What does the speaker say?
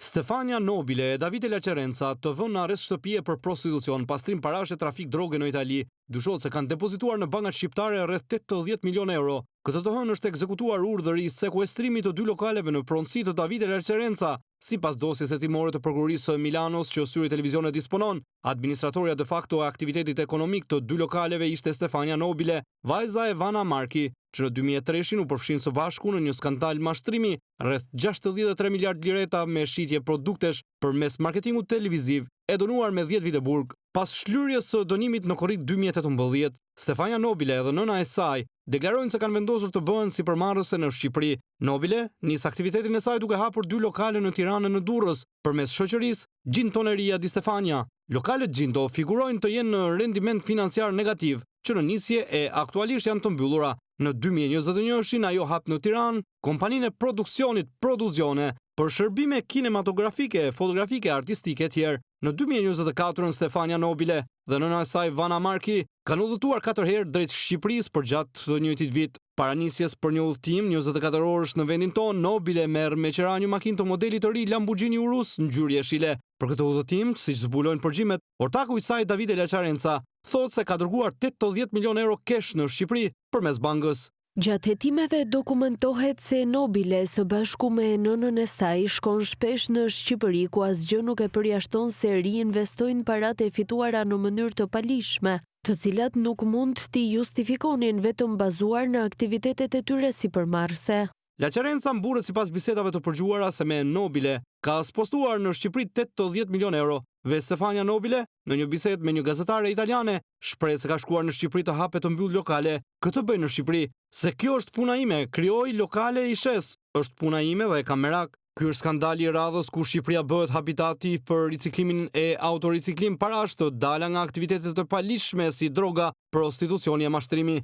Stefania Nobile e Davide Lacerenza të vënë në arrest shtëpie për prostitucion, pastrim parash e trafik droge në Itali, dyshohet se kanë depozituar në bankat shqiptare rreth 80 milionë euro. Këtë të hënë është ekzekutuar urdhri i sekuestrimit të dy lokaleve në pronësi të Davide Lacerenza, sipas dosjes hetimore të prokurorisë së Milanos që Syri Televizione disponon. Administratorja de facto e aktivitetit ekonomik të dy lokaleve ishte Stefania Nobile, vajza e Vanna Marchi, që në 2003-shin u përfshin së bashku në një skandal mashtrimi rreth 63 miliard lireta me shitje produktesh përmes marketingut televiziv, e dënuar me 10 vite burg. Pas shlyerjes së dënimit në korrik 2018, Stefania Nobile dhe nëna e saj deklarojnë se kanë vendosur të bëhen sipërmarrëse në Shqipëri. Nobile nis aktivitetin e saj duke hapur dy lokale në Tiranë e në Durrës përmes shoqërisë Gintoneria di Stefania. Lokalet Ginto figurojnë të jenë në rendiment financiar negativ, që në nisje e aktualisht janë të mbyllura. Në 2021-shin ajo hap në Tiranë kompaninë e produksionit Produzione për shërbime kinematografike, fotografike, artistike e tjerë. Në 2024-ën Stefania Nobile dhe nëna e saj Vanna Marchi kanë udhëtuar 4 herë drejt Shqipërisë përgjatë të njëjtit vit. Para nisjes për një udhëtim 24 orësh në vendin tonë, Nobile merr me qira një makinë të modelit të ri Lamborghini Urus ngjyrë jeshile. Për këtë udhëtim, siç zbulojnë përgjimet, ortaku i saj Davide Lacerenza thotë se ka dërguar 80 milion euro cash në Shqipëri përmes bankës. Gjatë hetimeve dokumentohet se Nobile së bashku me nënën e saj shkon shpesh në Shqipëri ku asgjë nuk e përjashton se riinvestojnë paratë e fituara në mënyrë të paligjshme, të cilat nuk mund t'i justifikonin vetëm bazuar në aktivitetet e tyre sipërmarrëse. Lacerenza mburret sipas bisedave të përgjuara se me Nobile ka spostuar në Shqipëri 80 milion euro. Ve Stefania Nobile, në një bisedë me një gazetare italiane, shpreh se ka shkuar në Shqipëri të hapë e të mbyllë lokale. Këtë bëj në Shqipëri, se kjo është puna ime, krijoj lokale i shes, është puna ime dhe e kam merak. Ky është skandali i radhës ku Shqipëria bëhet habitati për riciklimin e autoriciklim parash të dala nga aktivitetet e paligjshme si droga, prostitucioni e mashtrimi.